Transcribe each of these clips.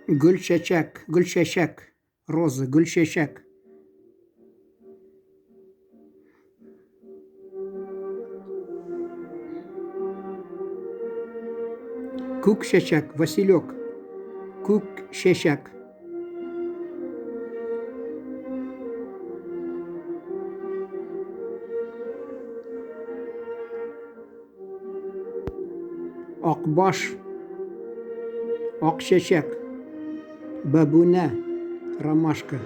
Гөлчәчәк, гөлчәчәк, роза, гөлчәчәк. Күк чәчәк, василек. Күк чәчәк. Акбаш, ак чәчәк, бәбүнә, ромашка.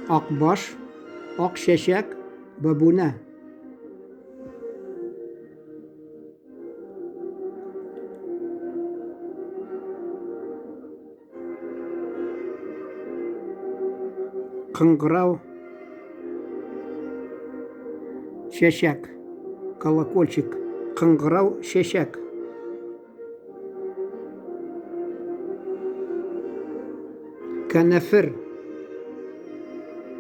Акбаш, ак чәчәк, бәбүнә. Кыңгырау чәчәк, колокольчик, кыңгырау чәчәк. Канәфер,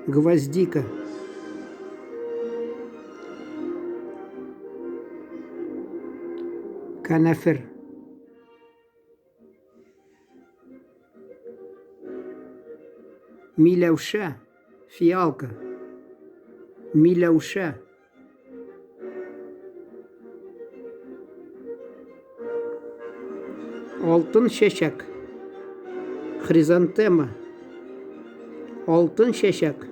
гвоздика. Канәфер. Миләүшә, фиалка. Миләүшә. Алтын чәчәк. Хризантема. Алтын чәчәк.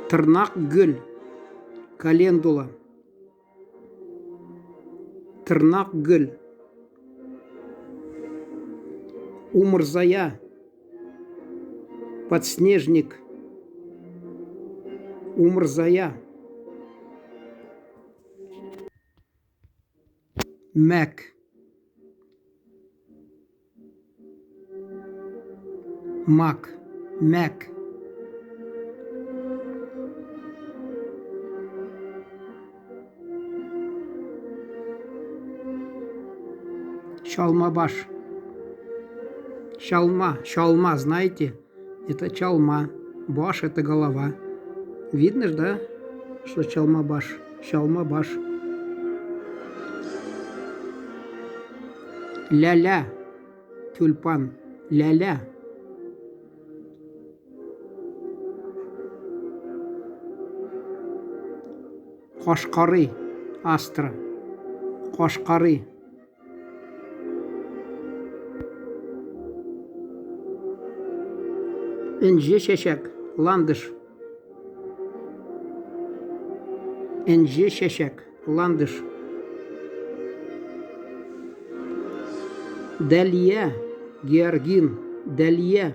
Тырнак гөл. Календула. Тырнак гөл. Умырзая. Подснежник. Умырзая. Мәк. Мак, мәк. Чалмабаш. Чалма, чалма, знаете? Это чалма. Баш это голова. Видно ж, да, что чалмабаш? Чалмабаш. Ля-ля. Тюльпан. Ля-ля. Кашкарый. Астра. Кашкарый. Энҗе чәчәк. Ландыш. Энҗе чәчәк. Ландыш. Дәлия. Георгин. Дәлия.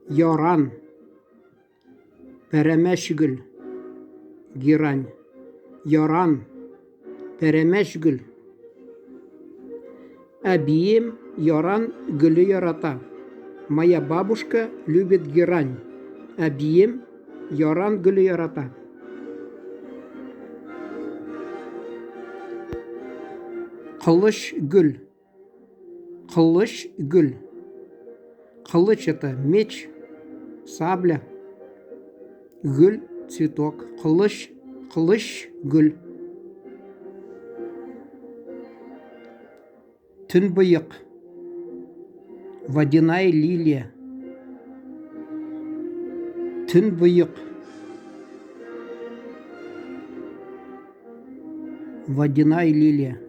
Яран. Пәрәмәч гөл. Герань. Яран. Пәрәмәч гөл. Әбием яран гөле ярата. Моя бабушка любит герань. Әбием яран гөле ярата. Кылыч гөл. Кылыч гөл. Кылыч это меч, сабля. Гөл цветок. Кылыч, кылыч гөл. Төнбоек. Водяная лилия. Төнбоек. Водяная лилия.